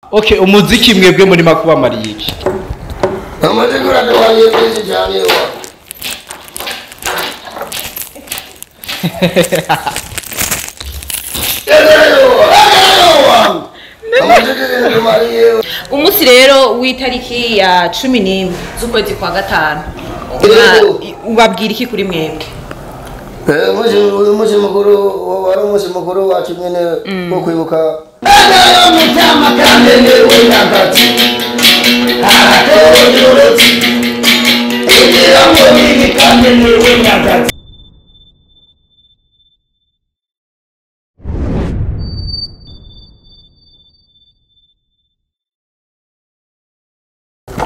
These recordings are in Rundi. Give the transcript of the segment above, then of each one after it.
Okay, umuziki mwebwe muri makuba mariye iki? Umuziki uraduhariye byinshi cyane wa. Umunsi rero w'itariki ya 11 z'ukwezi kwa gatanu ubabwira iki kuri mwebwe? Umunsi mukuru wari umunsi mukuru wacu nyene wo kwibuka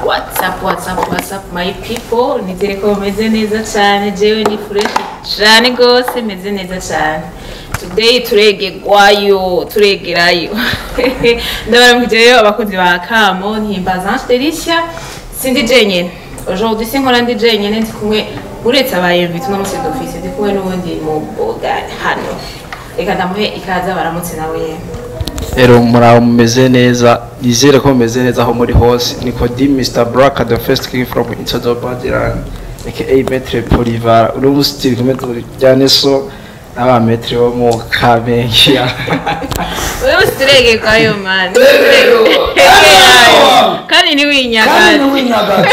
What's up, what's up, what's up, my people? Nizere ko mumeze neza cyane, jewe ni fresh cyane gose, meze neza cyane. Today turegegwayo, turegerayo. Ndabaramukije rero abakunzi ba Kamo, ntihimbaza Ange Delicia, sindi jenyene. Aujourd'hui sinkora ndi jenyene, ndi kumwe uretse abayemvite uno munsi dufise, ndi kumwe n'uwundi muboga hano. Reka ndamuhe ikaze baramutse nawe yemwe. Ero muraho mumeze neza, nizere ko mumeze neza aho muri hose. Nicodem Mr Black, the first king from Inside Badiran, aka Maître Polivar. Uno munsi turi kumwe tujyane so n'aba maître bo mu Kamenge. Uyu munsi turegegwayo man. Kandi ni winyagaza.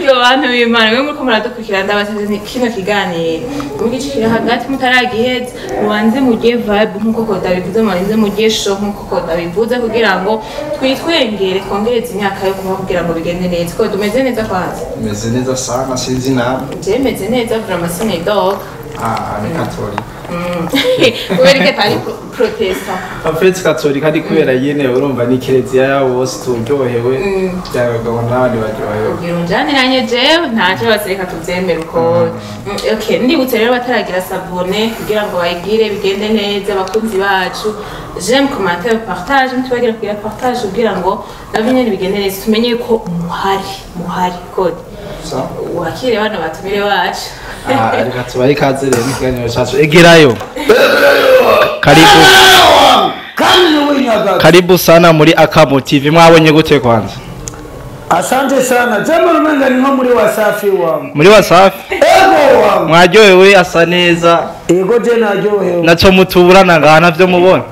Yo bantu b'Imana mwe muriko muradukurikira ndabasavye nti kino kiganiro mugicikira hagati mutaragiheza mubanze murye vibe nkuko Koda bivuze, mubanze murye show nkuko Koda bivuze kugira ngo twitwengere twongereze imyaka yo kubaho kugira ngo bigende neza. Koda umeze neza kwanza? Meze neza sana, sinzi nawe. Je meze neza vraiment, sine dog. Ah, ni katolika. Kubera ko atari protestant. En fait katolika ari kubera nyene urumva ni kiliziya yabo bose turyohewe, byabagabo n'abandi baryohewe. Kugira unjaniranye jewe ntacyo basireka tuvyemere uko. Okay, ndibutse rero bataragira sabone kugira ngo bayigire bigende neza abakunzi bacu. J'aime, commentaire, partage, ntitubagira kugira partage kugira ngo navyo nyene bigende neza tumenye ko muhari kode. Wakire bano batumire bacu. Ah, reka tubahe ikaze rero mu kiganiro cacu. Egerayo. Karibu. Karibu sana muri Akamo TV. Mwabonye gute kwanza? Asante sana. Jambo rumenga ni nko muri Wasafi wangu. Muri Wasafi? Ego wangu. Mwaryohewe asa neza. Ego je naryohewe. Naco mutuburana ngaha navyo mubona.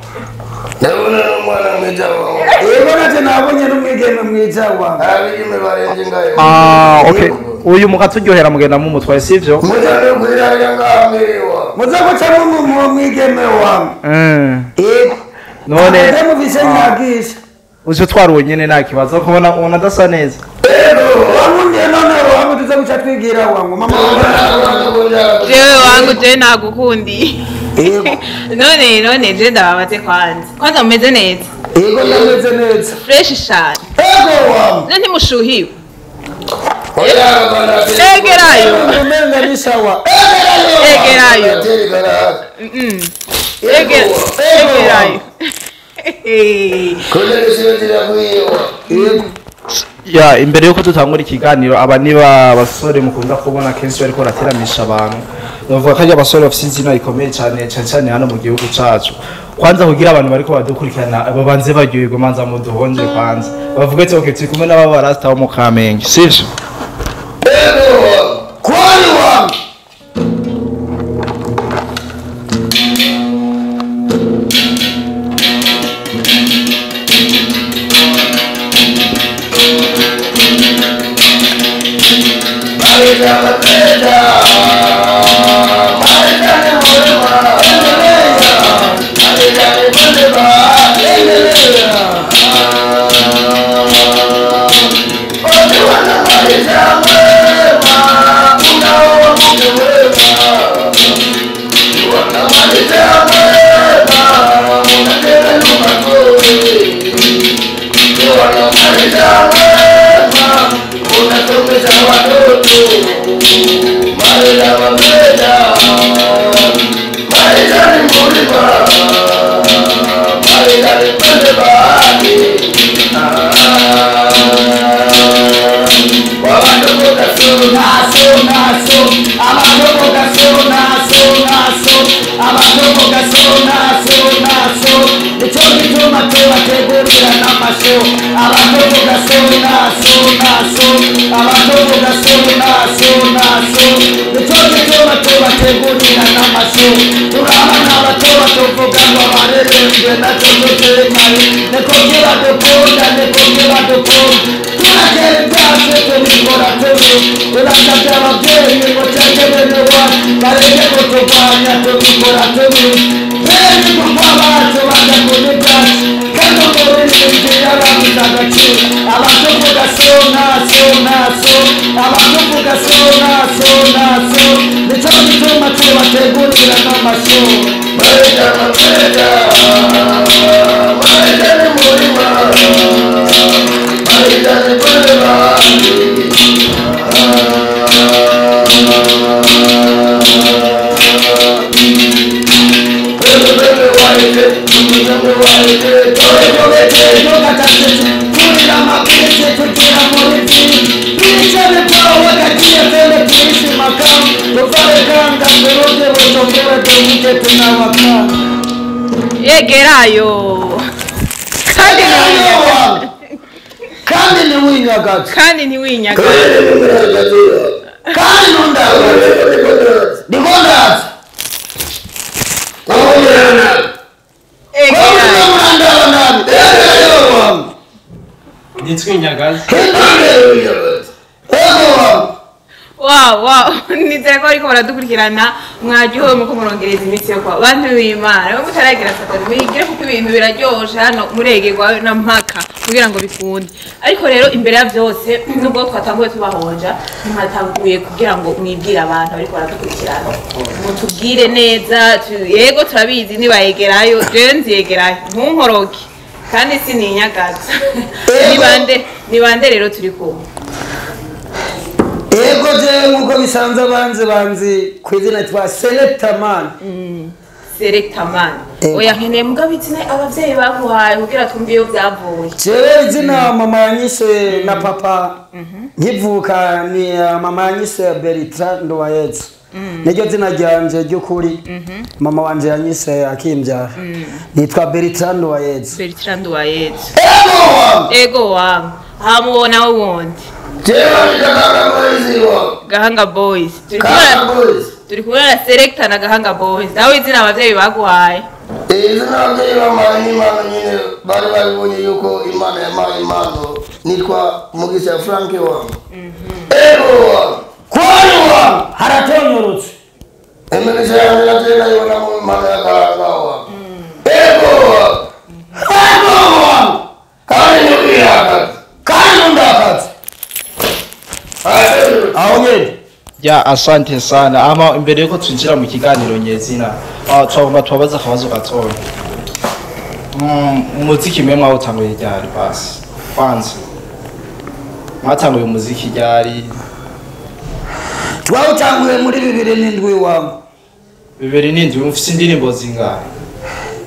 Ndabona n'umwana mwiza wangu. Ego naje nabonye n'umwigeme mwiza wangu. Abigeme barenze ngayo. Ah, okay. Uyu mukaturyohera mugenda mumutwaye sivyo? Muza kwiraya ngaha miriwa. Muza guca mu mwigeme wangu. Ego. None muvise nyagisha. Uzo twaruwe nyene nta kibazo kubona ubona adasa neza. Ego, wangundiye none wangu tuza guca twigira wangu. Mama jewe wangu je nagukundi. Ego. None je ndababaze kwanza. Kwanza mumeze neza? Ego ndameze neza. Fresh cyane. Ego wangu. None ntimushuhiwe? Egerayo. Umenga ni sawa. Egerayo. Egerayo. Ya, imbere yuko dutangura ikiganiro aba niba abasore mukunda kubona kenshi bariko barateramisha abantu. Bavuga ko ari abasore bafite izina rikomeye cyane cyane cyane hano mu gihugu cacu. Kwanza kugira abantu bariko badukurikirana babanze baryoherwe manza muduhonje kwanza. Bavuga ati okay turi kumwe n'aba barasta bo mu Kamenge, sivyo? Kwani wangu. Naso, naso, naso, n'amasho abatuvuga so naso naso abatuvuga so naso naso nico gituma tubategurira n'amasho turabana bato batuvuga ngo barerembwe naco tutemaye niko kibadukunda niko kibadukunda turakera ibyacu tubikora tubi turasabye ababyeyi ngo cece bene wacu bareke kuturwanya tubikora tubi bene kuko abacu badakunda ibyacu kandi umuririmbyi yababuze agaciro abatuvuga so naso naso abatuvuga so naso naso nico gituma tubategurira n'amasho Maida maida maida ni murima maida ni murima Bebe waite bebe waite turira amapisi tugira muri bice bipawe gagiye tele tuishi makamu tuvare kanga turuge bujumbura duhite tunawaka Yegerayo. Kandi kandi ntiwinyagaze kandi ntiwinyaga. kandi ntundabaze ndiko ndaza Egerayo. murandaba nabi ego wangu Nitwinyagaze. ego wangu Wow, wow. Nizere ko bariko baradukurikirana mwaryohewe muko murongereza iminsi yo kwa bantu b'Imana. Mwe mutaragira satani mwigire kuko ibintu biraryoshe hano muregerwa na mpaka kugira ngo bikunde. Ariko rero imbere ya byose nubwo twatanguye tubahonja mwatanguye kugira ngo mwibwire abantu bariko baradukurikirana. Mutubwire neza yego turabizi nibayegerayo jewe nziyegerayo ntunkoroke kandi sininyagaza. Ni bande rero turi kumwe. Ego je nkuko bisanzwe abanzi banzi ku izina twa Selectaman. Selectaman. Ego. Oya nkeneye mugabo izina abavyeyi baguhaye kugira twumve iyo vyavuye. Jewe izina mama yanyise na papa nkivuka ni mama yanyise Bertrand Nduwayezu. Niryo zina ryanje ry'ukuri. Mama wanje yanyise akimbyara. Nitwa Bertrand Nduwayezu. Bertrand Uwayezu. Ego wangu Ego wangu. Hamubona wundi. jewe Gahanga Boys wangu Gahanga Boys. Turi Gahanga kumwe Boys turi kumwe na Selecta na Gahanga Boys. Nawe izina abavyeyi baguhaye. Izina ababyeyi bampaye n'Imana nyine bari babibonye yuko Imana yampaye impano nitwa Mugisha Frank wangu ego wangu Kwani wangu haratonyorotse. imigisha yanjye nateye nayibona mu impano ya Gahanga wangu ego wangu Ego wangu kandi ntiwihagaze kandi ntundakaze. Aho nyene. Ya, asante sana. Ama imbere yuko twinjira mu kiganiro nyezina, twagomba tubabaza akabazo gatoya. Umuziki mwe mwawutanguye ryari basi? Kwanza. Mwatanguye umuziki ryari? Twawutanguye muri 2007 wangu. 2007 mufise indirimbo zingahe?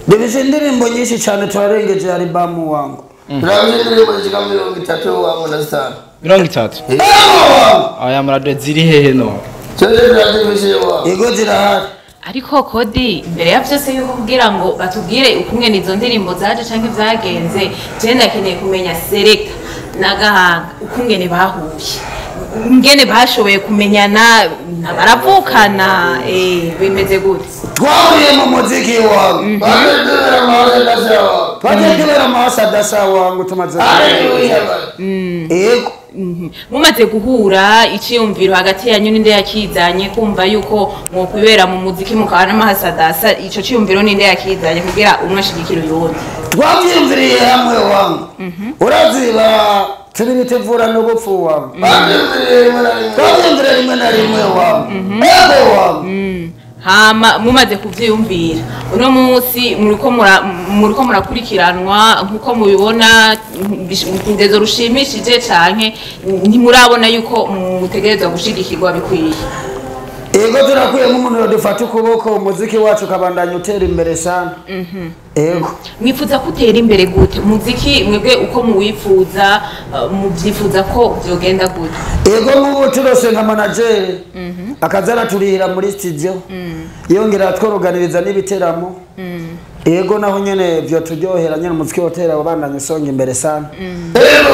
Dufise indirimbo nyinshi cyane turarengeje album wangu. Turabizi indirimbo zishika 35 wangu na zitanu. 30. Ego wangu. Aya murado ziri hehe no? Cyose turazifise wangu. Ego zirahari. Ariko kodi imbere ya byose yuko kugira ngo batubwire ukungene izo ndirimbo zaje canke vyagenze, je ndakeneye kumenya Selecta na Gahanga ukungene bahuye ingene bashoboye kumenyana baravukana bimeze gute? Twahuriye mu muziki wangu. Twagiye tubera amahoro adasa wangu. Twagiye tubera amahoro adasa wangu tumaze. Haleluya. Ego. Mumaze guhura iciyumviro hagati yanyu ninde yakizanye kumva yuko mwokwibera mu muziki mukaba n'amahasadasa ico ciyumviro ninde yakizanye kugira umwe ashigikire uyundi? Twavyiyumviriye hamwe wangu. Uraziba turi tuvura n'ubupfu wangu. Twabyumviriye rimwe na rimwe. Twavyiyumviriye rimwe na rimwe wangu. Ego wangu. Hama mumaze kuvyiyumvira uno munsi muriko murakurikiranwa nkuko mubibona indezo rushimishije canke ntimurabona yuko mutegerezwa gushigikirwa bikwiye? Ego turakuyemo umuntu yodufata ukuboko umuziki wacu ukabandanya utera imbere sana. Ego. Mwifuza ko utera imbere gute umuziki mwebwe uko muwifuza muvyifuza ko vyogenda gute? Ego nk'ubu turose nka manajeri akaza araturihira muri studio yongera atworoganiriza n'ibiteramo. Ego naho nyene vyo turyohera nyene umuziki wotera wabandanye usonga imbere sana. Ego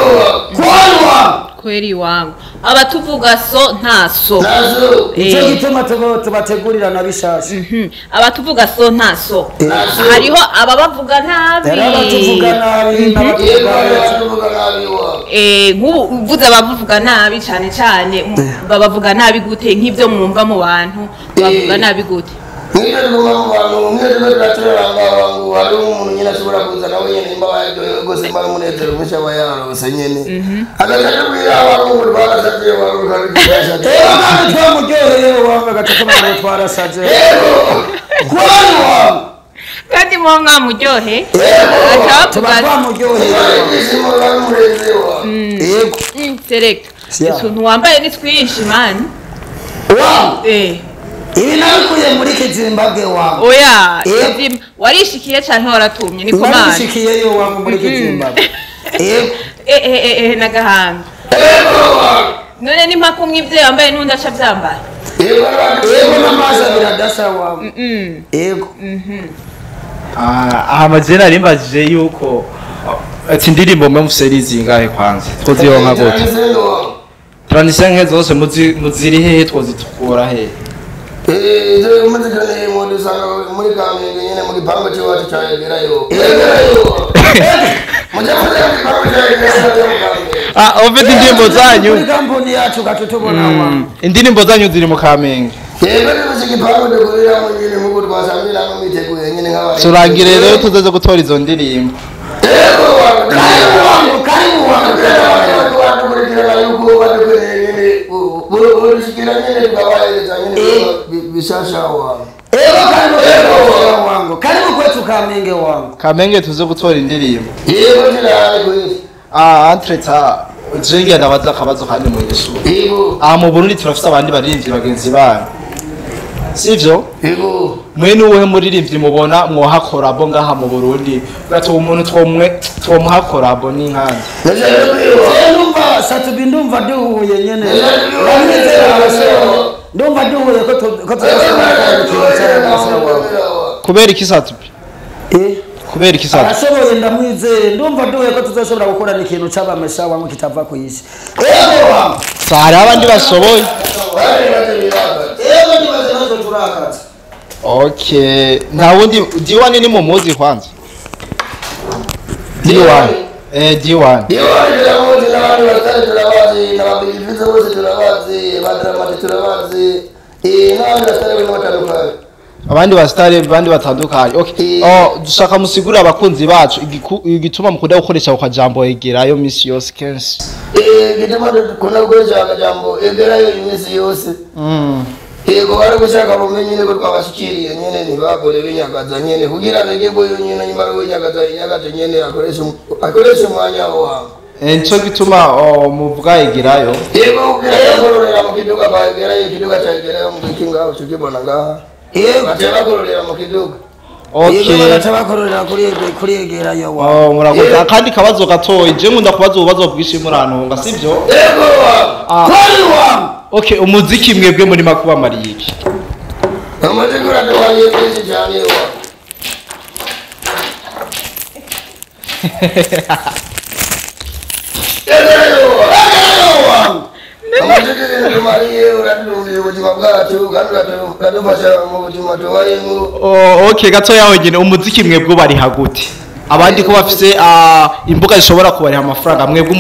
Kwalwa Kweli wangu. Abatuvuga so nta so. Nazo. Ico gituma tubategurira na bishasha. Abatuvuga so nta so. Hariho ababavuga nabi. Abatuvuga nabi n'abatuvuga nabi wa. Nk'ubu uvuze abavuga nabi cyane cyane babavuga nabi gute nk'ibyo mwumva mu bantu bavuga nabi gute? Nk'ibyo twumva mu bantu nk'ibyo turaturanga abantu hari umuntu nyine ashobora kuza nawe nyine imba yaryohewe rwose imba n'umunezero mwinshi aba yarose nyine agaca atubwira abantu ngo twarasabye abantu twarasabye kandi twamuryoheye wanga agaca ngo twarasabye kwalwa kandi mwo mwamuryohe tuba twamuryoheye ibyishimo biba bimurenzeho. Yego select utuntu wambaye ni twinshi mani. Ibi nabikuye muri Kizimbabwe wangu. Oya, warishikiye canke waratumye ni komande. Narishikiye yo wangu muri Kizimbabwe. Yego. Nagahanga. None ni mpaka umwe ivyo yambaye n'undi aca vyambara. Yego Yego n'amazi biradasa wangu. Yego. Amajena arimbajije yuko ati indirimbo mwe mufise zingahe kwanza twoziyonka gute? 35 zose muziri hehe twozitukura hehe? Izo muzikane mu dusanga muri Kamenge nyene mu gipangu cyacu cya Egerayo. Egerayo. Mujya mu gipangu cya Egerayo. Ofite indirimbo zanyu. Muri kampuni yacu gatutubona wa. Indirimbo zanyu ziri mu Kamenge. Yego ni gipangu dukorera mu nyene mu twasambira mu miteguye nyene nk'abari. Turangire rero tuzaze gutora izo ndirimbo. Yego karibu karibu yuko badukoreye nyene urushikira nyene tukabahereza nyene bishasha wangu. Ego karibu wangu. Karibu kwetu Kamenge wangu. Kamenge tuze gutora indirimbo. Yego tirare kwezi. Entreta jengi ndabaza akabazo kandi mu Yesu. Yego. Mu Burundi turafise abandi baririmbyi bagenzi banyu. Sivyo? Yego. Mwe nuwe muririmbyi mubona mwoha collabo ngaha mu Burundi. Gato umuntu twomwe twomuha collabo ni nkanje. Ndumva Satubi ndumva duhuye nyene. Ndumva duhuye ko kubera iki Satubi? Kubera iki Satubi? Arashoboye ndamwizeye ndumva duhuye ko tuzoshobora gukora ikintu c'abamesha wangu kitava ku isi. Yego wangu. Sari abandi bashoboye. Yego nibaze nazo turakaza. Okay, nta wundi D1 ni mumuzi kwanza. D1. D1. D1 turamuzi n'abandi batari turabazi n'ababilivize bose turabazi badramati turabazi n'abandi batari batandukanye. Abandi basitari bandi batandukanye. Okay. Dushaka musigura abakunzi bacu igituma mukunda gukoresha akajambo Egerayo misi yose kenshi. Igituma dukunda gukoresha akajambo Egerayo imisi yose. Yego bari gushaka bumenyi niko twabashikiriye nyene ntibagore binyagaza nyene kugira bigirwe nyene nyuma binyagaza inyagaza nyene akoresha umwanya wangu. Nico gituma muvuga Egerayo. Yego kugira yakororera mu kiduga kwa Egerayo ikiduga ca Egerayo mu kikinga ukibona ngaha. Yego bakororera mu kiduga. Okay. Yego bakororera kuri Egerayo wa. Murakoze. Kandi kabazo gatoyi je nkunda kubaza ububazo bwinshi murantunga sivyo? Yego kwari wa. Okay, umuziki mwebwe muri makuba mariye iki? Umuziki uradwariye byinshi cyane wa. Umuziki uradwariye uradwariye ubuzima bwacu kandi uradufasha mu buzima tubayemo. Okay, gato yawe nyine umuziki mwebwe bari gute? Abandi ko bafise imbuga zishobora kubariha amafaranga mwebwe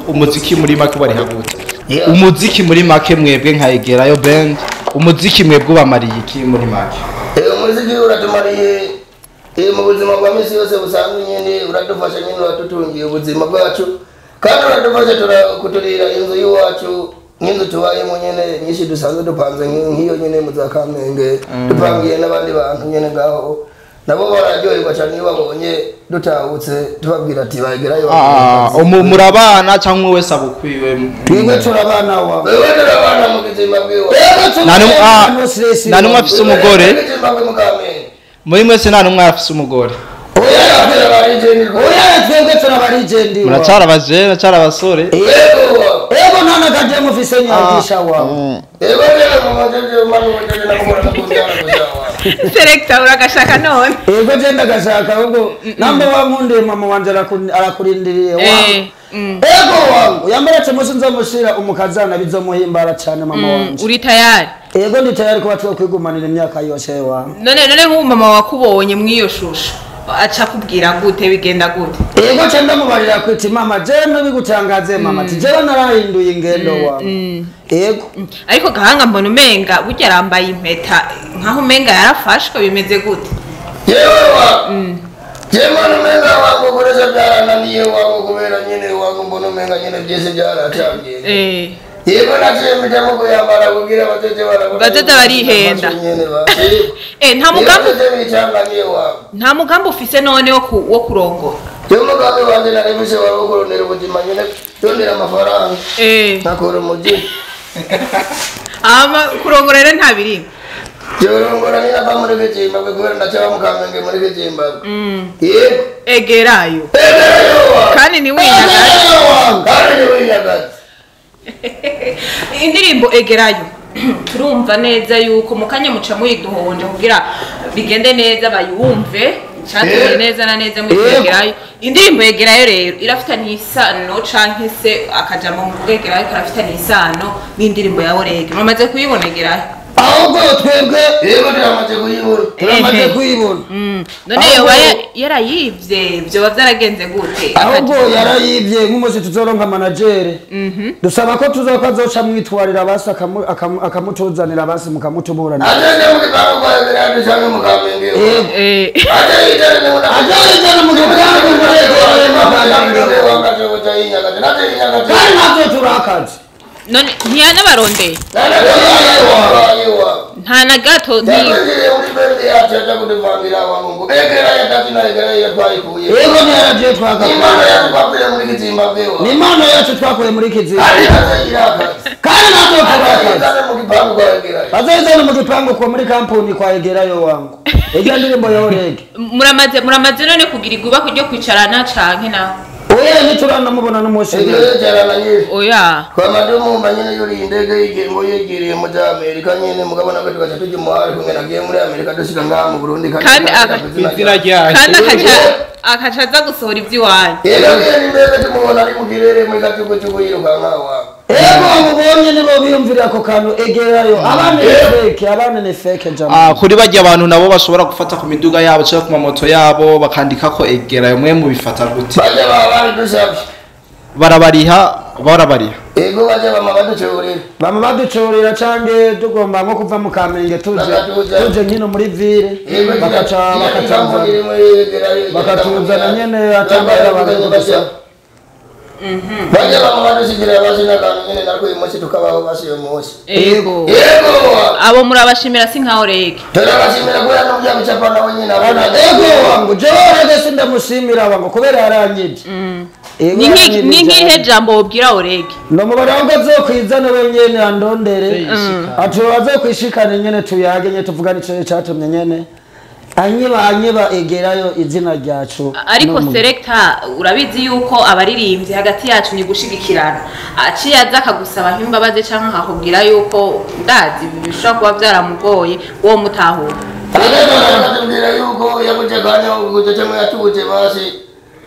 umuziki muri make bari gute? Umuziki muri make mwebwe nka Egerayo band umuziki mwebwe bamariye iki muri make? Umuziki uratumariye mu buzima bwa misi yose busanzwe nyene uradufasha nyene uratutungiye ubuzima bwacu kandi uradufasha kuturira inzu y'iwacu nk'inzu tubayemo nyene nyinshi dusanzwe dupanze nk'iyo nyene mu za Kamenge dupangiye n'abandi bantu nyene ngaho nabo bararyoherwa cyane iyo babonye dutahutse tubabwira ati bagerayo. Murabana cyangwa wese abukwiwe? Twebwe turabana wa. Wewe turabana mu buzima bwiwe. Nta numwe afise umugore muri mwese? Nta numwe afise umugore? Oya twebwe turabarijenti. Muracara abajene, muracara abasore. Yego. Ego nta nakademu ufise nyagisha wawe. Ego rero mama jeje mama jeje nakubona nakuzara kuzawa. Selector uragashaka none. Ego je ndagashaka ahubwo nambe wankundiye mama wanje arakurindiriye wangu. Ego wangu yambaretse musi nzomushira umukazana bizomuhimbara cyane mama wanje. Uri tayari? Ego ndi tayari kuba twokwigumanira imyaka yose wangu. None nk'ubu mama wakubonye mw'iyo shusho aca kubwira gute bigenda gute? Ego ce ndamubarira kwiti mama je ntibigutangaze mama ati jewe narahinduye ingendo wangu. Ego ariko gahanga mbona umenga burya arambaye impeta nkaho umenga yarafashwe bimeze gute? Yewe wa je mbona umenga wangu kuresha byarananiye wangu kubera nyine wangu mbona umenga nyine byese byaratangiye. Yego naciye mpitamo kuyambara kugira abatete barabona. Batete barihenda. Nta mugambi ufise none wo kurongora? Yo mugambi wanje nari mfise wo kurondera ubuzima nyine ndondera amafaranga. Nakora umuji. Ama kurongora rero nta birimo. Yorongora ni nava muri Zimbabwe kubera ndacaba mu Kamenge muri Zimbabwe. Yego. Egerayo. Egerayo. Kandi ni winyagaze. Kandi ni winyagaze. Indirimbo egerayo turumva neza yuko mukanya muca muyiduhonje kugira bigende neza bayumve cyatumye neza na neza muri egerayo. Indirimbo egerayo rero irafitanye isano canke se akajambo mu egerayo karafitanye isano n'indirimbo ya Orege. Mumaze kuyibona egerayo? Ahubwo twebwe yego turamaze kuyibona. Turamaze kuyibona. None yoba yarayivye byoba byaragenze gute? Ahubwo yarayivye nk'umunsi tuzoronka manager. Dusaba ko tuzoka azoca mwitwarira basi akamutuzanira basi mukamutuburana. Aje mu gipangu kwa Egerayo cyangwa mu Kamenge. Aje mu gipangu kwa Egerayo. Kandi natwe turakaze. None ntiyanabarondeye? Nta na gato Yego ntiyaragiye twakaye. Ni impano yacu twakuye muri Kizimbabwe. Kandi natwe turakaze. Bazayizana mu gipangu kwa muri kampuni kwa Egerayo wangu. Ejya ndirimbo ya Orege. Muramaze none kugira igubako ryo kwicarana canke naho? Oya nituranamubona n'umunsi. Oya. Kwa madumu nyine yuri indege y'igengo yegiriye muri Amerika nyine mugabo nabwo tugaca tujya mu hari kumwe nagiye muri Amerika dushika ngaha mu Burundi kandi akaca aza gusohora iby'iwanyu. Yego indege tumubona ari mu kirere muri gatugutugu yirukanka wa. Ego mubonye nibo biyumvira ako kantu egerayo abana ni fake abana ni fake jama. Kuri bajya abantu nabo bashobora gufata ku miduga yabo cyangwa ku mamoto yabo bakandika ko egerayo mwe mubifata gute? Bajya baba dusabye. Barabariha. Ego bajya bama baducurira. Bama baducurira cange tugomba nko kuva mu Kamenge tuje nkino muri ville bakaca bakatuzana nyene atambara abantu gusa. Bajya bama badusigira bazina kantu nyene nariko uyu munsi tukabaho basi uyu munsi. Ego. Abo murabashimira si nka Orege. Turabashimira kubera n'ubya bicapa nawe nyine abana. Ego wangu jewe Orege sindamushimira wangu kubera yaranyivye. Ni nkihe jambo wobwira Orege? Ndamubara ngo azokwizana wenyene andondere. Ati azokwishikana nyene tuyage nyene tuvugane ico catumye nyene. Anyiba egerayo izina ryacu. Ariko selector urabizi yuko abaririmbyi hagati yacu ni gushigikirana. Aciye aza akagusaba nk'imbabazi canke akakubwira yuko ndazi bishobora kuba byaramugoye uwo mutahura. Akatubwira yuko yabuze kanya ubwo cyangwa yatubuje basi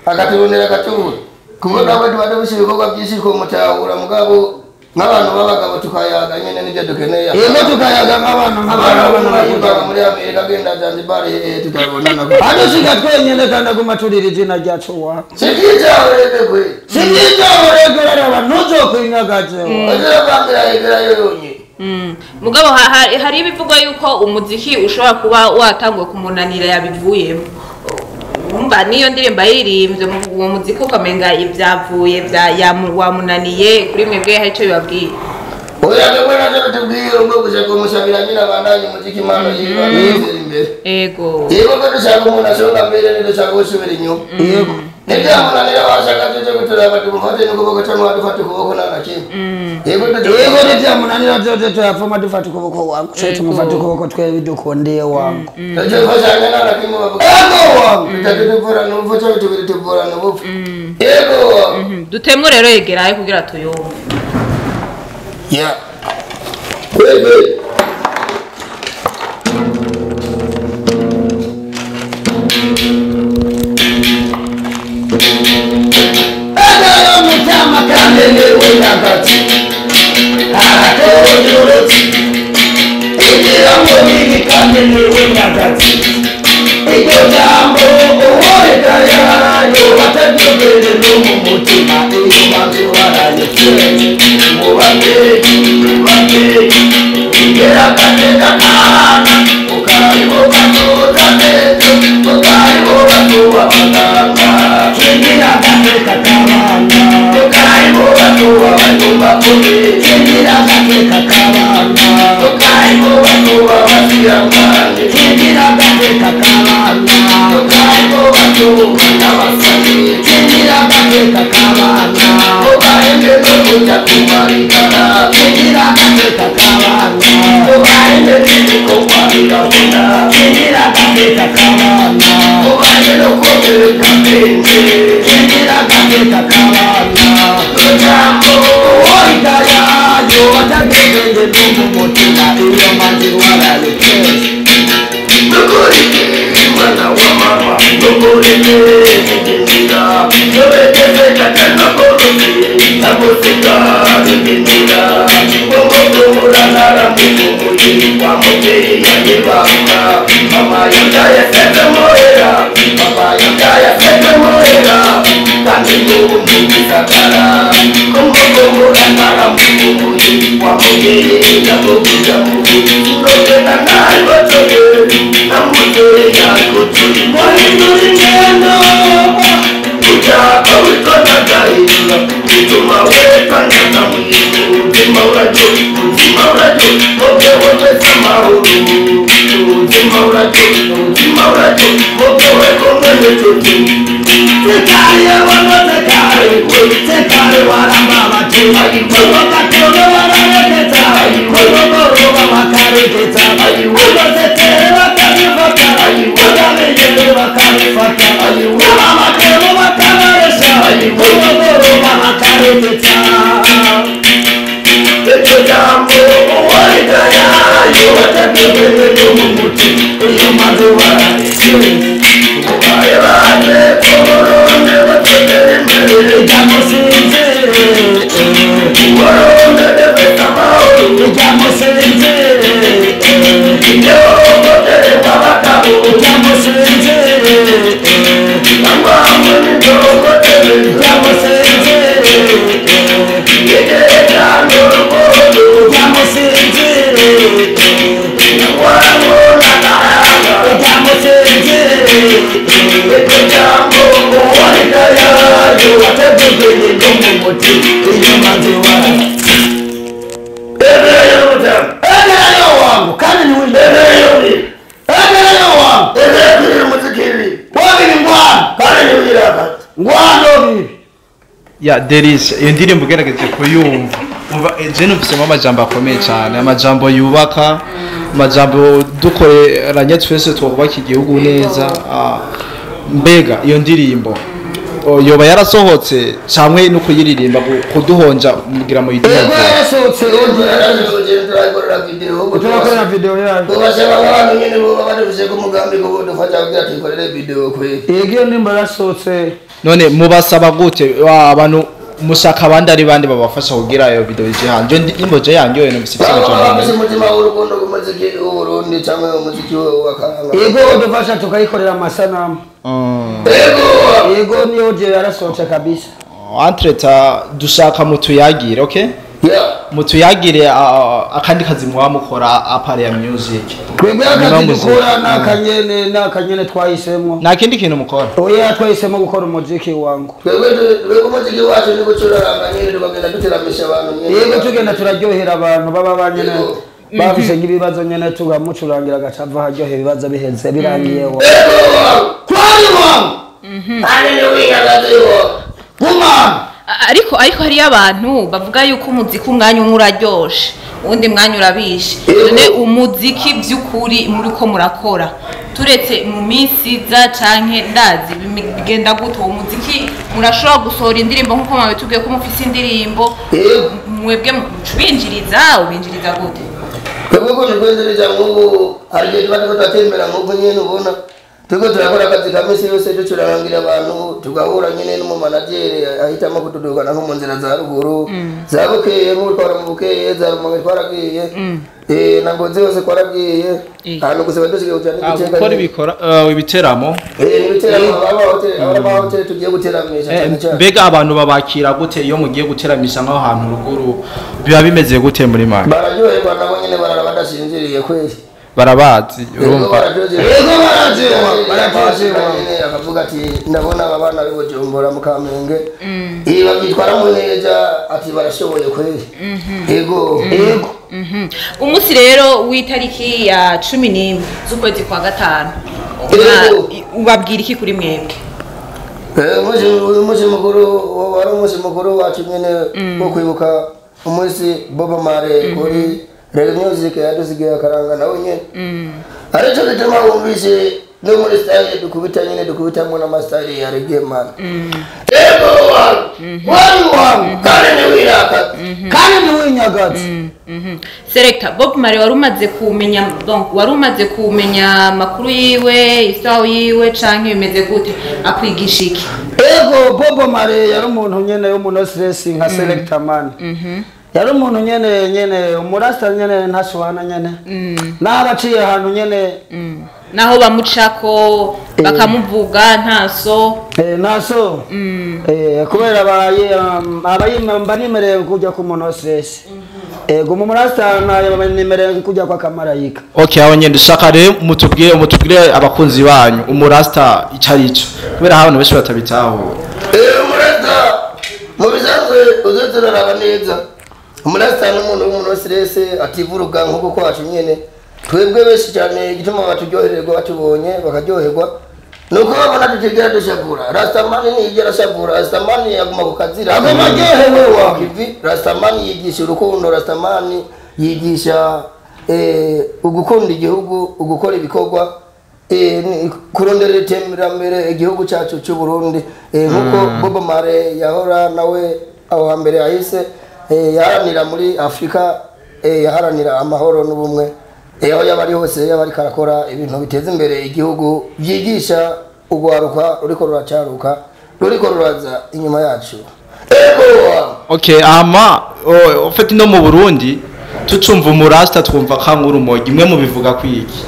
akaturondera akatubura. Kuko nabwo tuba dufise ibikorwa byinshi ko mutahura mugabo nk'abantu b'abagabo tukayaga nyine nibyo dukeneye. Yego tukayaga nk'abantu nk'abantu muri Amerika genda Zanzibar tutabonana. Hano siga twenyene kandi aguma turira izina ryacu wa. Sikija Orege kwe. Sikija Orege raraba ntuzokwinyagaze wa. Azirabambira egerayo yonyine. Mugabo hari ibivugwa yuko umuziki ushobora kuba watanguye kumunanira yabivuyemo. Umva niyo ndirimbo yiririmbye uwo muziki ukamenga ibyavuye bya wamunaniye kuri mwebwe hari ico bibabwiye. Oya twebwe navyo bitubwiye ubwo gusa kumusabira nyine abandanye umuziki impano yiwe imbere. Ego. Yego ko dushaka umuntu ashonga mbere ntidushaka gusubira inyuma. Yego. Nibyamunanira washaka tuje kuturaba tumufate n'ukuboko cyangwa dufate ukuboko nta na kimwe. Yego Yego nibyamunanira vyote tuyapfuma dufata ukuboko wangu. Twe tumufata ukuboko twe bidukundiye wangu. Tuje gufashanya nta na kimwe bavuga. Yego wangu. Bitatu tuvura n'urupfu cyangwa tubiri tuvura n'urupfu. Yego. Dutemwe rero yegerayo kugira tuyumve. Yeah. Kweli. Ya Deris, iyo ndirimbo ugerageje kuyumva umva je numvisemo amajambo akomeye cyane, amajambo yubaka, amajambo dukoreranye twese twubaka igihugu neza. Mbega iyo ndirimbo yoba yarasohotse camwe no kuyiririmba kuduhonja mugira mu idini? Yarasohotse, turakorera video yayo. Tubasaba abantu nyene bo badufise ku mugambi ko dufasha kugira tuyikorere video kweli. Yego iyo ndirimbo yarasohotse. None mubasaba gute abantu mushaka abandi ari bandi babafasha kugira iyo video ije hanze? Ndimbo je yanjye no bisifite cyane. Umutima w'urukundo ku muziki w'Uburundi cyangwa umuziki w'akaranga. Yego dufasha tukayikorera amasanamu. Yego. Yego niyo je yarasohotse kabisa. Entreta dushaka mutuyagire, okay? Yeah. Mutuyagire akandi kazi mwa mukora apart ya music. Twebwe akazi dukora nakanyene nakanyene twahisemo. Nta kindi kintu mukora? Oya twahisemo gukora umuziki wangu. Twebwe umuziki wacu ni gucuraranga nyene tukagenda duteramisha abantu nyene. Yego tugenda turaryohera abantu baba banyene. Bafise nk'ibibazo nyene tugamucurangira agacava haryohera ibibazo biheze birangiye wa. Kwari wangu. Kandi ntiwinyagaziho guma. Ariko hariyo abantu bavuga yuko umuziki umwanya umwe uraryoshe uwundi mwanya urabishe. None umuziki by'ukuri muri ko murakora turetse mu minsi iza canke ndazi bigenda gute uwo muziki? Murashobora gusohora indirimbo nkuko mwabitubwiye ko mufise indirimbo, mwebwe ubinjiriza gute? Twebwe ko twinjiriza nk'ubu hari igihe tuba turiko turatembera nk'uko nyene ubona turiko turakora akazi ka misi yose, ducurangira abantu, tugahura nyene n'umumanageri ahitamo kutudugana nko mu nzira za ruguru za Bukeye, nk'ubu twara mu Bukeye, za Rumonge twaragiye, na Ngozi hose twaragiye, ahantu gusa dusigaye kuja n'igitega gukora ibikora ibiteramo. Ibiteramo abahoteli tugiye guteramisha cyane cyane. Mbega abantu babakira gute iyo mugiye guteramisha nk'aho hantu ruguru, biba bimeze gute muri make? Bararyoherwa nabo nyene, barara badashinziriye kweli. Barabazi urumva. Bararyoherwa akavuga ati ndabona aba bana b'i Bujumbura mu Kamenge babyitwaramo neza, ati barashoboye kweli. Yego yego. Umunsi rero w'itariki ya 11 z'ukwezi kwa 5 ubabwira iki kuri mwebwe? Umunsi mukuru wari umunsi mukuru wacu nyene wo kwibuka umunsi Bob Marley kuri Reggae Music yadusigiye akaranga nawe nyene. Aricyo gituma wumvise no muri style dukubita nyene, dukubitamwo n'amastyle ya reggae man. Ego wani wani kandi ntiwirakaze kandi ntiwinyagaze. Selector Bob Marley wari umaze kumenya, donc wari umaze kumenya amakuru yiwe, isaho yiwe canke bimeze gute, akwigisha iki? Ego Bob Marley yari umuntu nyene w'umuntu stress nka Selector man. Yari umuntu nyene umurasta nyene ntashwana nyene. N'abaciye ahantu nyene naho bamucako bakamuvuga ntaso. Ntaso. Kubera abayimba nimereye kujya ku muntu stress. Ego mu murasta nimereye kujya kwa kamarayika. Okay, aho nyende shaka rero mutubwire abakunzi banyu umurasta icarico, kubera abantu benshi batabitaho. Umurasta mu bisanzwe uzoturaraba neza. Umurasta n'umuntu w'umuntu stress ativuruga nkuko kwacu nyene. Twebwe benshi cyane igituma baturyohererwa batubonye bakaryoherwa nuko babona tutigera dushagura. Rastamani ntiyigera ashagura, Rastamani yaguma ku kazira aguma aryohewe wa kivi. Rastamani yigisha urukundo, Rastamani yigisha ugukunda igihugu, ugukora ibikorwa, kurondera iterambere igihugu cyacu cy'u Burundi. Nkuko Bob Marley yahora nawe aho hambere yahise yaharanira muri Afrika, yaharanira amahoro n'ubumwe. Aho yaba ari hose yaba ariko arakora ibintu biteza imbere igihugu, byigisha ugwaruka ruriko ruracaruka ruriko ruraza inyuma yacu. Ego okay, ama ufite no mu Burundi tucumva umurasta twumva kankuru urumogi, imwe mu bivuga kwiki?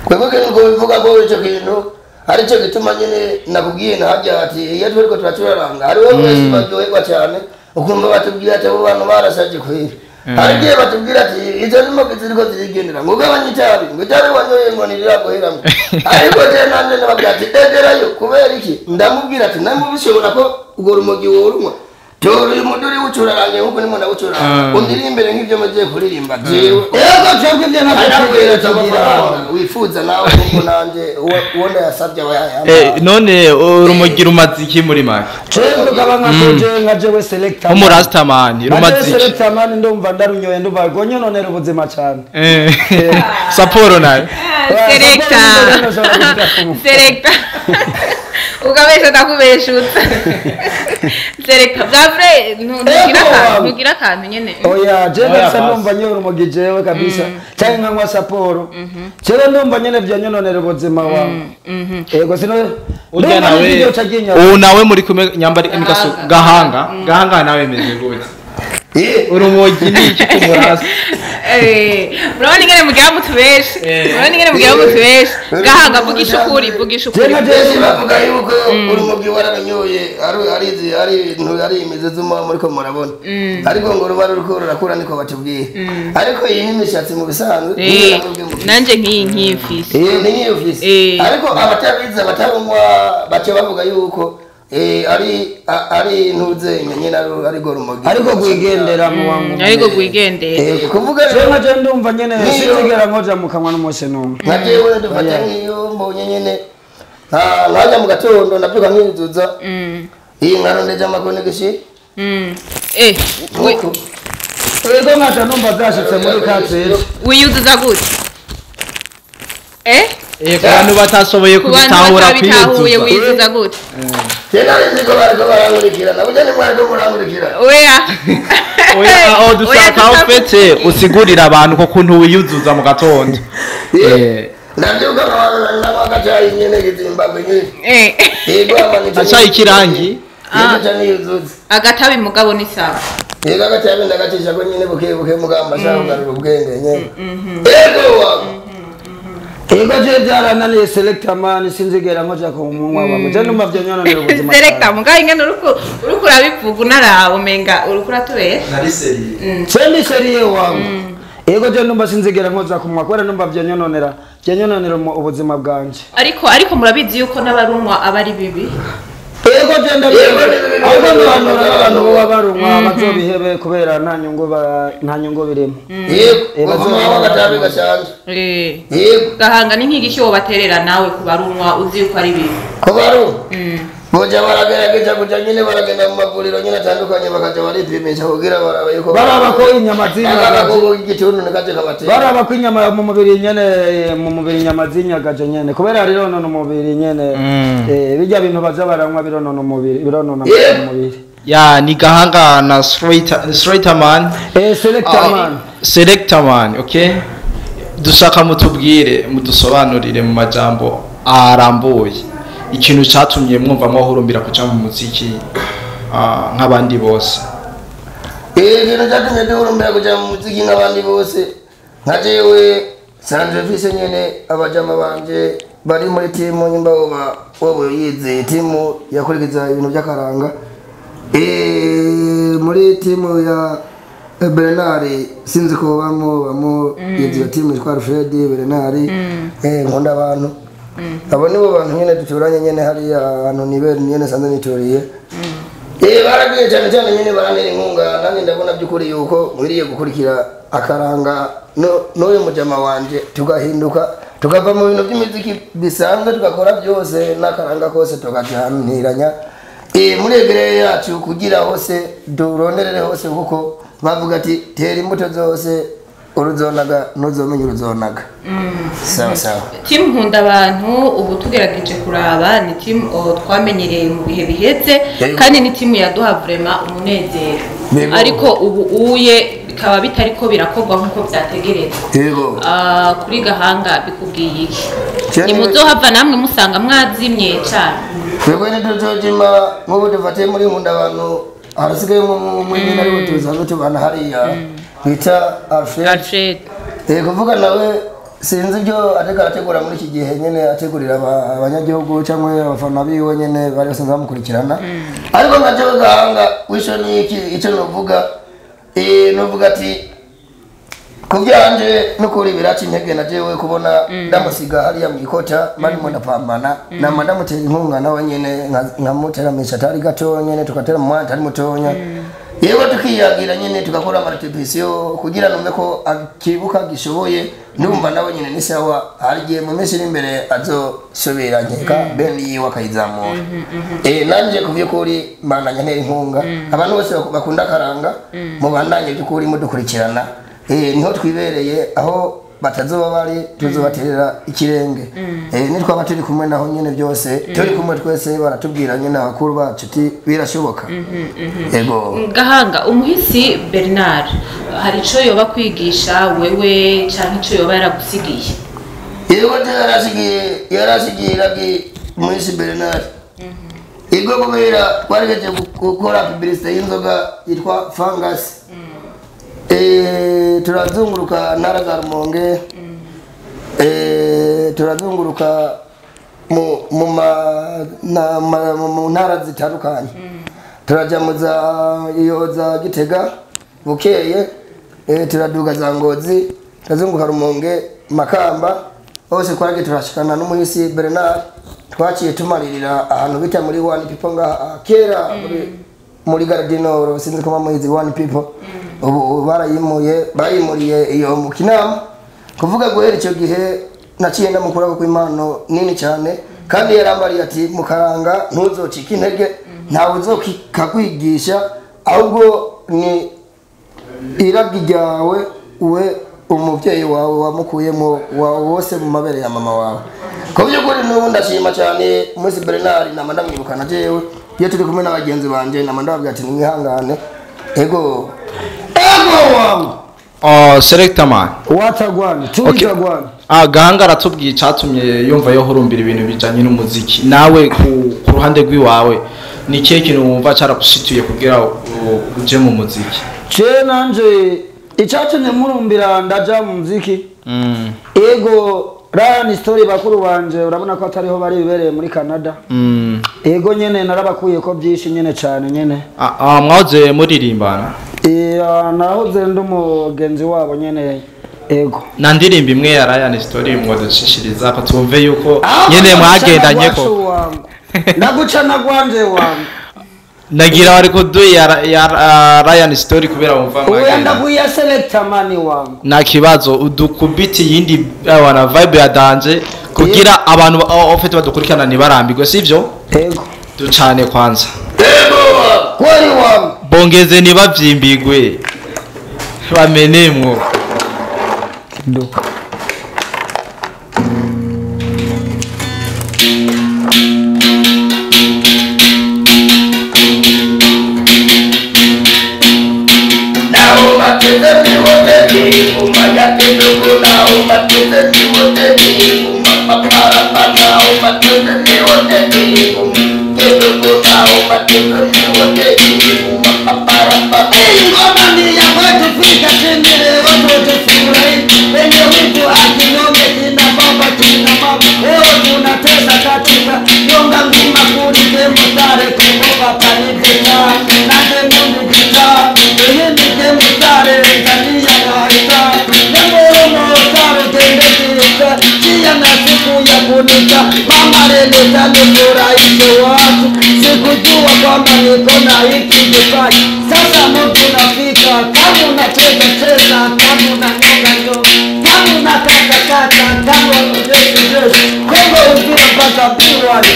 Kwebwe ngo bivuga ko ico kintu arico gituma nyene nakubwiye nahajya ati iyo turiko turacuraranga hariho benshi baryoherwa cyane, ukumva batubwira ati abo bantu barashaje kweli. Hari igihe batubwira ati izo nimogi ziriko zirigendera ngo ugabanye itabi, ngo itabi wanyoye ngo ntiriraguheramwo. Ariko jewe nanje ndababwira ati egerayo, kubera iki? Ndamubwira ati namubishobora ko urwo rumogi worunywa, tora uyu muduri wucurarange nkuko ndimo ndawucuraranga, undirimbere nk'ivyo mugiye kuririmba jewe. Ego twebwe ivyo ntabwo amafaranga wifuza nawe kuko nanje uwo ndayasabye aba yayampa. None urumogi rumaze iki muri make? Jewe rugaba nka jewe Selector Umurasta man rumaze iki? Selector man ndumva ndarunyoye ndumva gonyononera ubuzima cyane. Saporo nayo Selector ukabesha ndakubeshutsa. Selector bwavre ntugira akantu nyene. Oya jewe nsa ndumva nyoye urumogi jewe kabisa cyangwa nkanywa saporo. Jewe ndumva nyene vyanyononera ubuzima wawe. Ego sino urya nawe ubu nawe muri kumwe nyambari nikaso gahanga nawe meze gute? Urumogi ni iki kumurasa? Murabona ingene mugira mutubeshe, murabona ingene mugira mutubeshe. Gahanga vugisha ukuri, vugisha ukuri. Jewe bavuga yuko urumogi wararanyoye ari ibintu ari imizi z'umuha muriko murabona, ariko ngo ruba ruriko rurakura niko batubwiye. Ariko iyi ni imishatsi mu bisanzwe nanje nk'iyi nk'iyifise, ni nk'iyifise. Ariko abatabizi abatarunywa bace bavuga yuko ari ntuze nyene ari gorumogi ariko gwigendera mu wangu ariko gwigendera kuvuga jewe nje ndumva nyene sinzigera nkoja mu kanwa n'umunsi numwe. Nka jewe ndufata nk'iyo mbonye nyene Nkajya mu gatondo ndabyuka nkiyuzuza. Iyi nkarondeje amakonegishi. Ego nkaca numva byashitse muri katseri. Wiyuzuza gute? Ku bantu batashoboye kubitahura kwiyuzuza. Wiyuzuza gute? Tena nzi ko bariko barankurikira, nabwo ni mwariko murankurikira. Oya. Oya, aho dushaka ufete usigurira abantu ko kuntu wiyuzuza mu gatondo. Ndabyuka nk'agacayi nyene Zimbabwe nyene. Yego amanitse. Acayi kirangi. Yego cyane yuzuza. Agatabi mugabo ni sawa. Yego agatabi ndagacisha ko nyene buke buke mugamba shaka kugarura ubwenge nyene. Yego wa. Ego je byarananiye selector man sinzigera nkoja ku munwa wawe. Je numva byanyononera ubuzima. Selector mugabo ingene uruko urabivuga unaraba umenga uruko uratubesha. Nari seriye. Sendi seriye wangu. Ego je numva sinzigera nkoza ku munwa kubera numva byanyononera ubuzima bwanje. Ariko murabizi yuko n'abarunwa aba ari bibi. Ego je ndabizi. Ahubwo abantu baba barunwa bazobihebe kubera nta nyungu birimo. Yego baguma bagatabi gashanje. Yego gahanga ni nk'igisho baterera nawe kubarunwa uzi yuko ari bibi. Kubarunwa. Boja baragerageza kuja nyine baragenda mu mavuriro nyine atandukanye bakaja baripimisha kugira barabe yuko baraba ko inyama zinyagaje ko igituntu nikaje kabatera. Baraba ko inyama mu mubiri nyene mu mubiri inyama zinyagaje nyene kubera rero none umubiri nyene bijya bintu baza baranywa bironona umubiri bironona umubiri. Ya ni Gahanga na Straighter man. Selector man. Selector man, okay? Dushaka mutubwire mudusobanurire mu majambo arambuye. Ikintu cyatumye mwumva mwahurumbira kuca mu muziki nk'abandi bose. Ikintu cyatumye duhurumbira kuja mu muziki nk'abandi bose nka jewe Sanje mfise nyene abajama banje bari muri timu nyimba wowe yize timu yakurikiza ibintu by'akaranga. Muri timu ya Bernard sinzi ko bamo yize timu yitwa Alfred Bernard nkunda abantu. Abo nibo bantu nyene duturanye nyene hariya ahantu nibere nyene sanze nituriye. Baragiye cyane cyane nyene barantera inkunga nanjye ndabona by'ukuri yuko nkwiriye gukurikira akaranga n'uyu mujama wanje tugahinduka tukava mu bintu by'imiziki bisanzwe tugakora byose n'akaranga kose tukagihaniranya. Muri egere yacu kugira hose duronderere hose kuko bavuga ati tera imbuto zose uruzonaga ntuzomenya uruzonaga. Sawa sawa. Team Nkunda abantu ubu tugerageje kuraba ni team twamenyereye mu bihe biheze kandi ni team yaduha vraiment umunezero. Ariko ubu uye bikaba bitariko birakorwa nkuko byategerezwa. Yego. Kuri Gahanga bikubwiye iki? Ni muzohava namwe musanga mwazimye cyane. Twebwe ntituzojima nk'ubu dufatiye muri Nkunda abantu harasigaye umwe nyine ariwe tusanzwe tubana hariya bita Alfred. Kuvuga nawe sinzi ibyo ariko arategura muri iki gihe nyine ategurira abanyagihugu cyangwa abafana biwe nyine bari basanzwe bamukurikirana. Ariko nka jewe Gahanga wisho ni iki icyo novuga novuga ati kubyanje nukuri biraca intege na jewe kubona ndamusiga hariya mu ikota marimo ndapambana nama ndamutera inkunga nawe nyene nkamuteramisha atari gato nyene tugatera mu mwanya atari mutonya. Yego tukiyagira nyene tugakora amarepetisiyo kugira numve ko akibuka gishoboye ndumva nawe nyene ni sawa hari gihe mu minsi iri imbere azosubira nkeka bendi yiwe akayizamura. Nanje kuvyukuri mbandanya ntera inkunga abantu bose bakunda akaranga mubandanye by'ukuri mudukurikirana. Niho twibereye aho batazoba bari tuzobaterera ikirenge. Nitwaba turi kumwe naho nyene byose turi kumwe twese baratubwira nyene abakuru bacu ati birashoboka. Yego. Gahanga umuhisi Bernard hari ico yoba kwigisha wewe canke ico yoba yaragusigiye? Yego yarasigiye iragi umuhisi Bernard. Yego kubera twarigeje gukora publicité y'inzoga yitwa Fungus. Turazunguruka ntara za Rumonge, turazunguruka mu ntara zitandukanye, turaja mu za iyo za Gitega bukeye, turaduga za Ngozi, turazunguruka Rumonge, Makamba hose twaragiye turashikana n'umuhisi Bernard. Twaciye tumaririra ahantu bita muri One People ngaha kera muri Gardinoro sinzi ko bamuhizi One People. Ubu barayimuye bayimuriye iyo mu Kinama. Kuvuga guhera icyo gihe naciye ndamukura ko impano nini cyane Kandi yarambariye ati mukaranga ntuzocike intege, ntawe uzokakwigisha, ahubwo ni irabwi ryawe we umuvyeyi wawe wamukuyemo wawe wose mu mabere ya mama wawe. Ku by'ukuri n'ubu ndashima cyane Musi Bernard, nama ndamwibukana jewe iyo turi kumwe n'abagenzi banje, nama ndababwira ati nimwihangane. Ego ego wangu. Oh, selector man. Watagwana tuitagwana. Ah, Gahanga aratubwiye icatumye yumva yohurumbira ibintu bijanye n'umuziki. Nawe ku ruhande rw'iwawe ni ikihe kintu wumva caragushituye kugira uje mu muziki? Je nanje icatumye murumbira ndaja mu muziki. Ego Ryan story bakuru banje urabona ko atariho bari bibereye muri Canada. Ego nyene narabakuye ko byinshi nyene cyane nyene. Mwahoze muririmbana? Nahoze ndi umugenzi wabo nyene. Ego. Na ndirimbo imwe ya Ryan story mwaducishiriza ko twumve yuko nyene mwagendanye ko. Ndagucana gwanje wangu. Nagira bari kuduya ya Ryan story kubera wumva mwagenda. Oya ndaguya selector mani wangu. Na kibazo udukubiti yindi wana vibe ya danje kugira abantu ofete badukurikirana nibarambirwe, sivyo? Ego. Ducane kwanza. Ego kweli wangu. Bongeze nibavyimbigwe. Bamenemwo. Kidogo. Sikujua kwamba niko na hiki kipaji. Sasa mtu nafika, kama unacheza cheza, kama unanyonga nyonga, kama unakata kata, kama unajesi jesi, Kongo uzima mpaka biwali.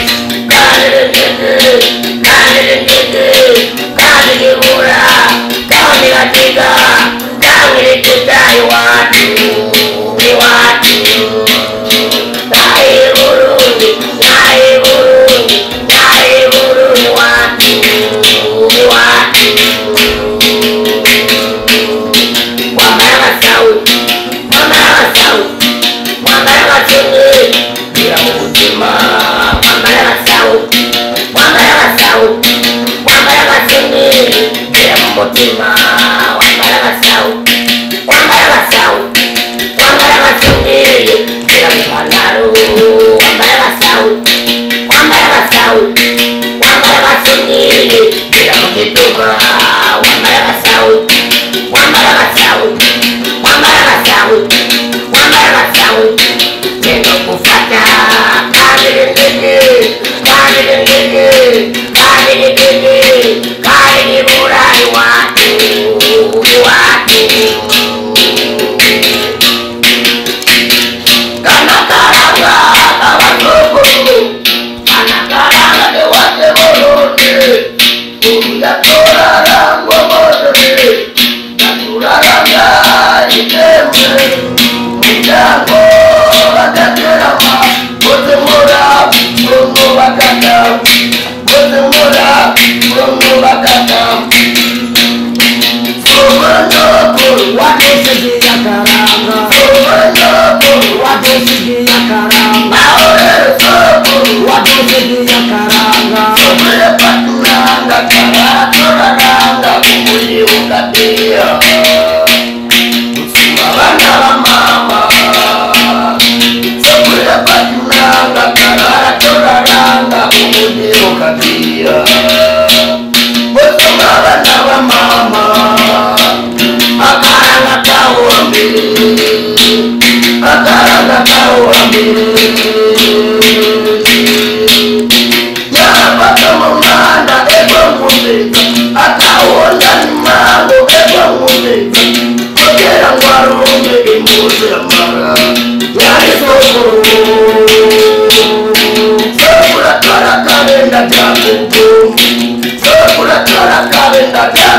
Atawona ni mambo ebo.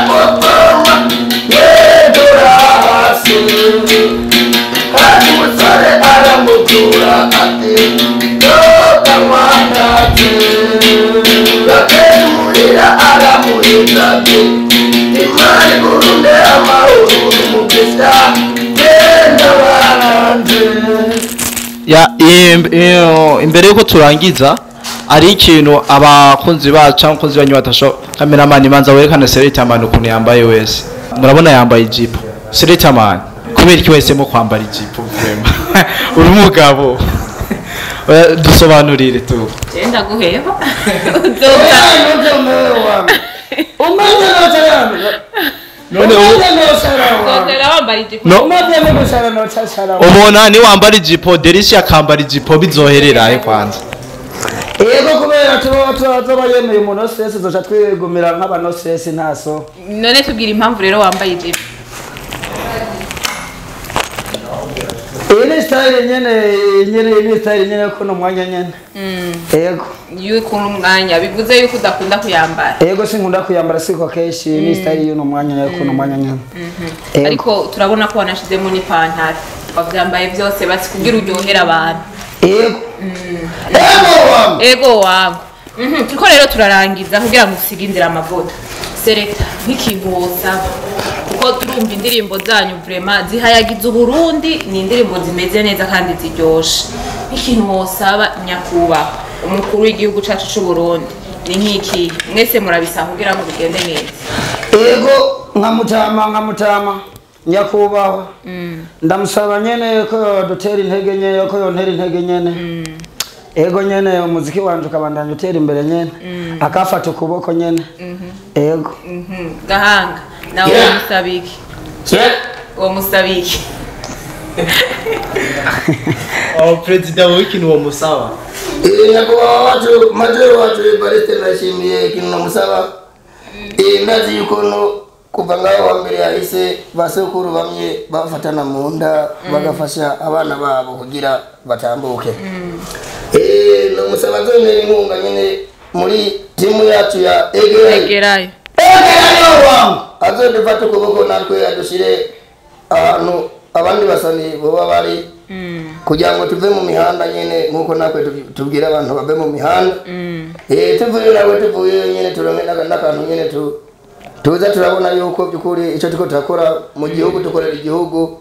kuvoma yedura hasi kandi umusore aramutura ati doka mwanati gatera umurira aramuhinda ati Imana igurunde amahoro n'umugisha genda baranje. Ya imbere yuko turangiza ari ikintu abakunzi bacu cyangwa abakunzi banyu batasho cameraman manza werekane Selectaman ukuntu yambaye wese. Murabona yambaye ijipo. Selectaman kubera iki wese mo kwambara ijipo vraiment? Uri umugabo. Oya, dusobanurire tu. Genda guheba. None No. Ubona ni wambara ijipo Delicia akambara ijipo bizoherera he kwanza? Ego kubera tuba yemeye umuntu wese zoca twigumira nk'abanosesi ntaso. None tubwira impamvu rero wambaye ijipo. Iyi style nyene ni style nyene ko no mwanya nyene. Ego. Yuko umwanya bivuze yuko udakunda kuyambara. Ego sinkunda kuyambara siko kenshi ni style y'uno mwanya nyene ko no mwanya nyene. Ariko turabona ko wanashizemo n'ipantaro. Wavyambaye byose basi kugira uryohera abantu. Ego. Ego wangu. Turiko rero turarangiza kugira ngo usige inzira amavuta. Selecta nk'ikintu wosaba kuko turumva indirimbo zanyu vraiment zihayagiza Uburundi, ni indirimbo zimeze neza kandi ziryoshe. Nk'ikintu wosaba nyakubahwa umukuru w'igihugu cacu c'u Burundi ni nk'iki mwese murabisaba kugira ngo bigende neza. Ego nka mutama nyakubahwa ndamusaba nyene ko dutera intege nyene ko yontera intege nyene. Ego nyene umuziki wanje ukabandanya utera imbere nyene akafata ukuboko nyene. Ego. Gahanga nawe Yeah. umusabiki uwo musabiki Oh president wowe ikintu uwo musaba. Nyakubahwa wacu majoro wacu Evariste ndashimiye ikintu namusaba. Ndazi yuko no kuva ngaho wa mbere yahise basokuru bamwe bafatana mu nda bagafasha abana babo kugira batambuke. Namusaba nzonera inkunga nyene muri timu yacu ya Egerayo. Egerayo. Egerayo wangu azodufata ukuboko natwe adushire ahantu abandi basani boba bari kugira ngo tuve mu mihanda nyene nkuko natwe tubwira abantu bave mu mihanda. Tuvuye nawe tuvuye nyene turonke n'akantu nyene tuza turabona yuko by'ukuri icyo turiko turakora mu gihugu dukorera igihugu.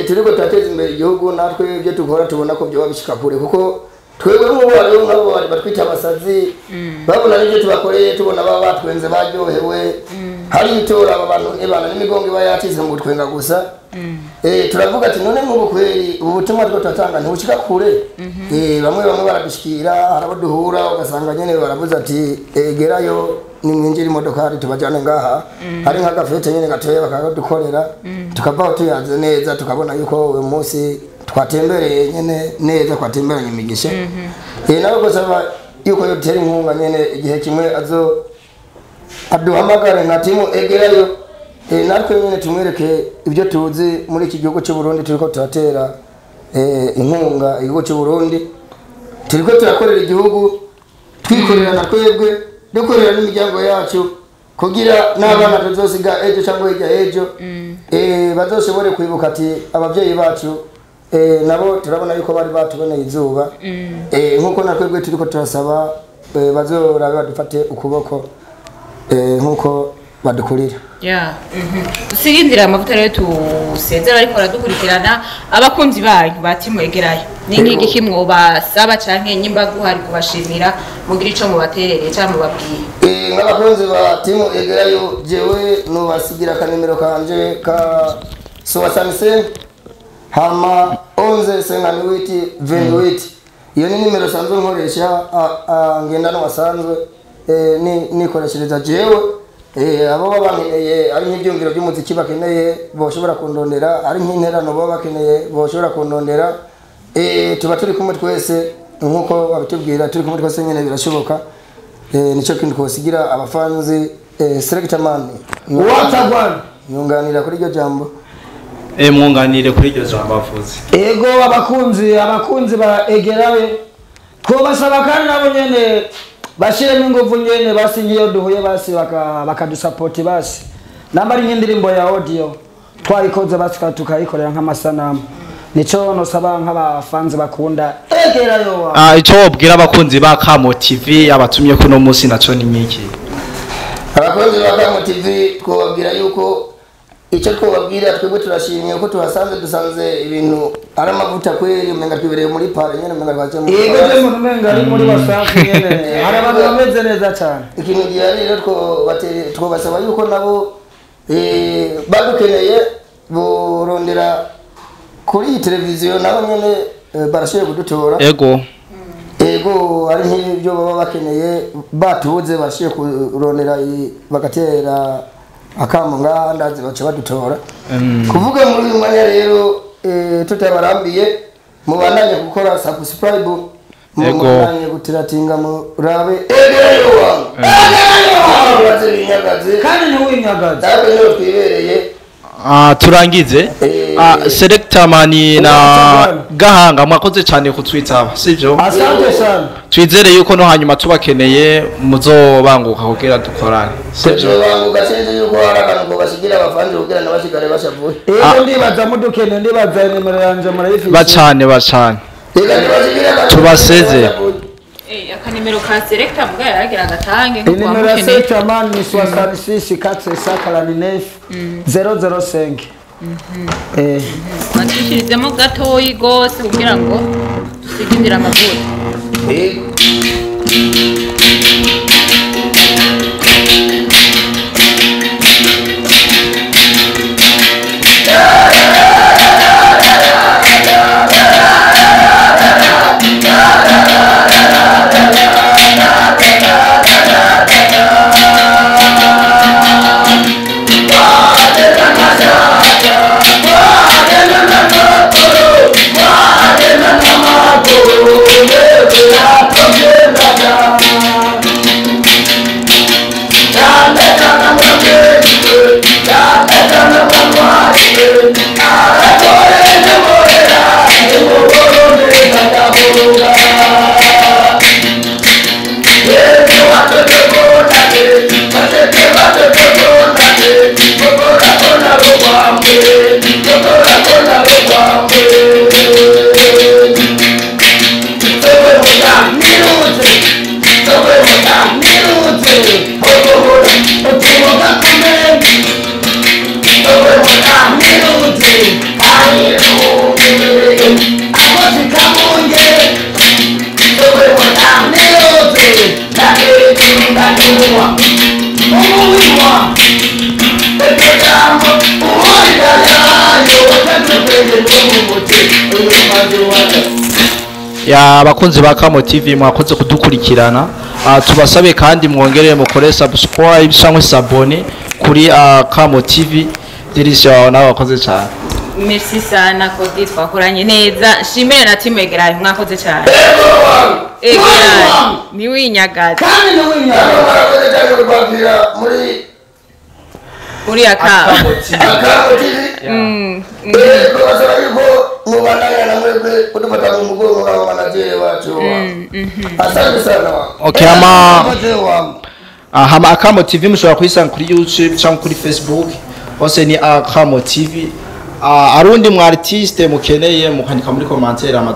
Turiko turateza imbere igihugu natwe ibyo dukora tubona ko byoba bishika kure kuko twebwe nk'ubu hariho nk'abo bari batwita abasazi babona n'ibyo tubakoreye tubona baba batwenze baryohewe hari itora aba bantu ebana n'imigongo iba yacitse mu gutwenga gusa. Turavuga ati none nk'ubu kweri ubu butumwa turiko turatanga ntibushika kure. Bamwe bamwe baradushikira hari abo duhura ugasanga nyene baravuze ati gerayo nimwinjire imodokari tubajane ngaha hari nk'agafete nyene gatoya bakadukorera tukavaho tuyaze neza tukabona yuko uyu munsi twatembereye nyene neza twatemberanye imigisha. Nawe gusaba yuko yotera inkunga nyene igihe kimwe azo aduhamagare nka timu Egerayo. Natwe nyene tumwereke ibyo tuzi muri iki gihugu cy'u Burundi turiko turatera inkunga igihugu cy'u Burundi turiko turakorera igihugu twikorera na twebwe dukorera n'imiryango yacu kugira n'abana tuzosiga ejo cyangwa hirya ejo bazoshobore kwibuka ati ababyeyi bacu nabo turabona yuko bari batuboneye izuba. Nkuko na twebwe turiko turasaba bazorabe badufate ukuboko nkuko badukurira. Ya. Dusige inzira amavuta rero tusezera ariko baradukurikirana abakunzi banyu ba timu Egerayo. Ni nk'iki kimwobasaba canke nyimba guhari kubashimira mugira ico mubaterereye canke mubabwiye. Nk'abakunzi ba timu Egerayo jewe nubasigira akanimero kanje ka 65 hama 11 58 28. Iyo ni nimero sanzwe nkoresha ngendanwa wasanzwe nikoreshereza jewe. Abo baba bankeneye ari nk'ibyumviro by'umuziki bakeneye boshobora kundondera ari nk'interano baba bakeneye boshobora kundondera. Tuba turi kumwe twese nkuko babitubwira turi kumwe twese nyene birashoboka. Nico kintu twosigira abafanzi. Selector Man Watagwan. nyunganira kuri iryo jambo. Mwunganire kuri iryo jambo avuze. Ego abakunzi ba Egerayo twobasaba kandi nabo nyene Bashiremo ingufu nyene basi ngiyo duhuye basi bakadusapoti basi. Namba ari nk'indirimbo ya audio twayikoze basi tukayikorera nk'amasanamu. Nico nosaba nk'abafanzi bakunda Egerayo wangu. Ico wobwira abakunzi ba Kamo TV abatumye kuno munsi naco ni nyiki? Abakunzi ba Kamo TV twobabwira yuko icyo twobabwira twebwe turashimye ko tuhasanze dusanze ibintu ari amavuta kweri, umenga twibereye muri pare nyene, umenga twaje muri Yego je muntu umenga ari muri Wasafi nyene, hari abantu bameze neza cyane. Ikintu gihari rero twobasaba yuko nabo badukeneye borondera kuri iyi televiziyo nabo nyene barashoboye kudutora. Ego. Ego ari nk'ibyo baba bakeneye batuze bashoboye kurondera bagatera akamo ngaha ndazi baca badutora. Kuvuga muri uyu mwanya rero tutabarambiye, mubandanye gukora subscribe, mubandanye gutiratinga murabe Egerayo wangu. Egerayo wangu bazinyagaze. Kandi ni winyagaze. Ndabe niyo twibereye. Turangize. Selector Mani na Gahanga mwakoze cyane kutwitaba, sivyo? Asante sana. Twizere yuko no hanyuma tubakeneye muzobanguka kugira dukorane, sivyo? Tuzobanguka, sinzi yuko hari akantu ko basigira abafanzi kugira nabashikare bashavuye. Ego ndibaza mudukene, ndibaza nimero yanje murayifise. Bacane bacane. Tubaseze. Akanimero ka Selector mbwa yaragira agatange nko kwa Inimero ya mukene. Selector Man ni 66 449 005. Bacishirizemo gatoyi gose kugira ngo dusigindire amavuta. Ya abakunzi ba Kamo TV mwakoze kudukurikirana, tubasabe kandi mwongerere mukore subscribe cyangwa s'abonner kuri Kamo TV. Dirisha nawe wakoze cyane. Merci sana Kodi, twakoranye neza. Shimire na team Egerayo mwakoze cyane. Egerayo ni winyagaze. Kandi ni winyagaze. Mwakoze cyane kwakira muri Akamo TV. Twabasaba yuko mubandanya na mwebwe kudufata mu mugongo nk'aba manajeri bacu. Asante sana. Okay, hama Akamo TV mushobora kuyisanga kuri YouTube cyangwa kuri Facebook, hose ni Akamo TV. Arundi mu artiste mukeneye mukandika muri commentaire ama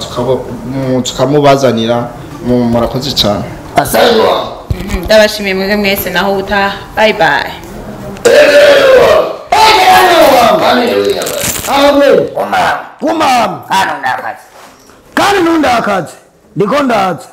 tukamubazanira. Murakoze cyane. Asante. Ndabashimiye mwebwe mwese, naho utaha. Bye bye. Amen. Kumam. Kandi nundakaze. Ndiko ndaza.